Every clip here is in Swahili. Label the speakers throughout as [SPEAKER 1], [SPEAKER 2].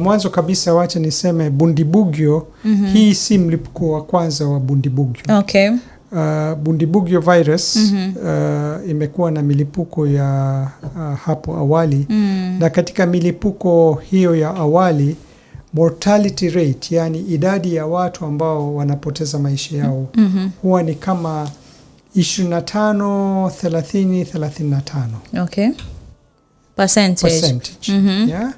[SPEAKER 1] Mwanzo kabisa wacha niseme Bundibugyo, hii si mlipuko wa kwanza wa Bundibugyo. Bundibugyo virus imekuwa na milipuko ya hapo awali na katika milipuko hiyo ya awali, mortality rate, yani idadi ya watu ambao wanapoteza maisha yao, huwa ni kama 25, 30, 35.
[SPEAKER 2] Okay. Percentage.
[SPEAKER 1] Percentage. Yeah?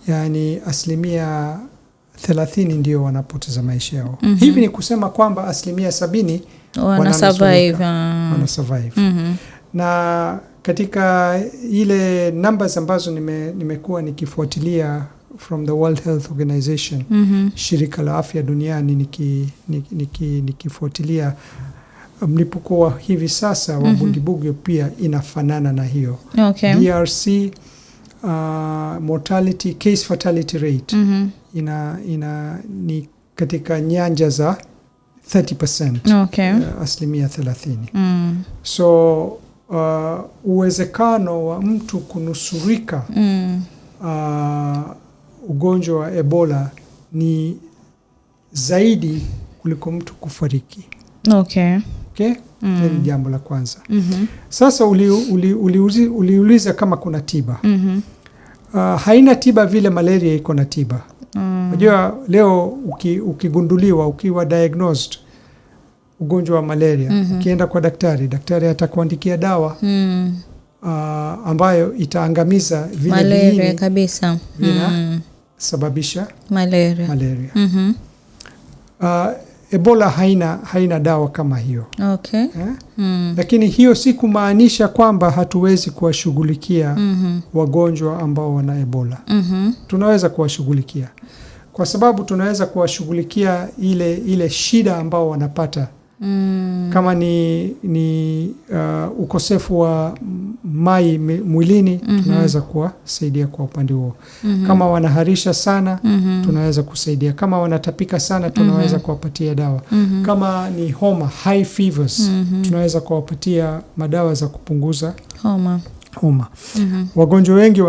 [SPEAKER 1] Yani 30% ndio wanapoteza maisha yao. Hivi ni kusema kwamba 70%
[SPEAKER 2] wana survive.
[SPEAKER 1] Wananusurika, wana survive. Na katika ile numbers ambazo nimekuwa nikifuatilia from the World Health Organization, shirika la afya duniani, nikifuatilia mlipuko wa hivi sasa wa Bundibugyo, pia inafanana na hiyo. DRC, mortality, case fatality rate ina ni katika nyanja za 30%, 30%. So uwezekano wa mtu kunusurika ugonjwa wa Ebola ni zaidi kuliko mtu kufariki. Okay? Hili ni jambo la kwanza. Sasa uliuliza kama kuna tiba. Haina tiba vile malaria iko na tiba. Unajua leo ukigunduliwa, ukiwa diagnosed ugonjwa wa malaria, ukienda kwa daktari, daktari atakuandikia dawa ambayo itaangamiza vile
[SPEAKER 2] malaria
[SPEAKER 1] viini
[SPEAKER 2] kabisa.
[SPEAKER 1] Vina sababisha
[SPEAKER 2] malaria.
[SPEAKER 1] Malaria. Ebola haina dawa kama hiyo. Eh? Lakini hiyo si kumaanisha kwamba hatuwezi kuwashughulikia wagonjwa ambao wana Ebola. Tunaweza kuwashughulikia kwa sababu tunaweza kuwashughulikia ile shida ambao wanapata kama ni ukosefu wa mai mwilini, tunaweza kuwasaidia kwa upande huo. Kama wanaharisha sana, tunaweza kusaidia. Kama wanatapika sana, tunaweza kuwapatia dawa. Kama ni homa, high fevers, tunaweza kuwapatia madawa za kupunguza
[SPEAKER 2] homa.
[SPEAKER 1] Homa. Wagonjwa wengi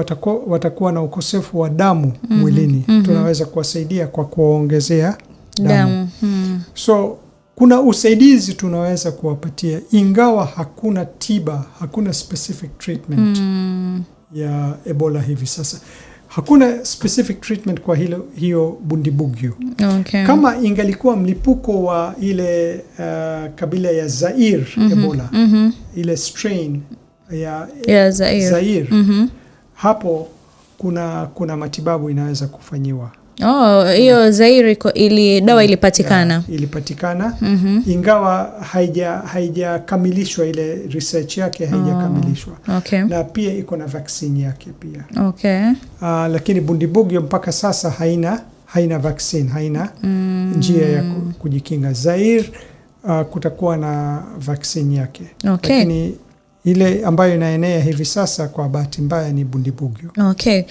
[SPEAKER 1] watakuwa na ukosefu wa damu mwilini, tunaweza kuwasaidia kwa kuwaongezea damu.
[SPEAKER 2] Damu.
[SPEAKER 1] So kuna usaidizi tunaweza kuwapatia, ingawa hakuna tiba, hakuna specific treatment ya Ebola hivi sasa. Hakuna specific treatment kwa hiyo Bundibugyo. Kama ingalikuwa mlipuko wa ile kabila ya Zaire Ebola, ile strain ya
[SPEAKER 2] Ya Zaire.
[SPEAKER 1] Zaire, hapo kuna matibabu inaweza kufanyiwa.
[SPEAKER 2] Oh, hiyo Zaire ili dawa ilipatikana.
[SPEAKER 1] Ya, ilipatikana ingawa haijakamilishwa, ile research yake haijakamilishwa na pia iko na vaccine yake pia. Lakini Bundibugyo mpaka sasa haina vaccine, haina njia ya kujikinga. Zaire, kutakuwa na vaccine yake, lakini ile ambayo inaenea hivi sasa kwa bahati mbaya ni Bundibugyo.
[SPEAKER 2] Okay.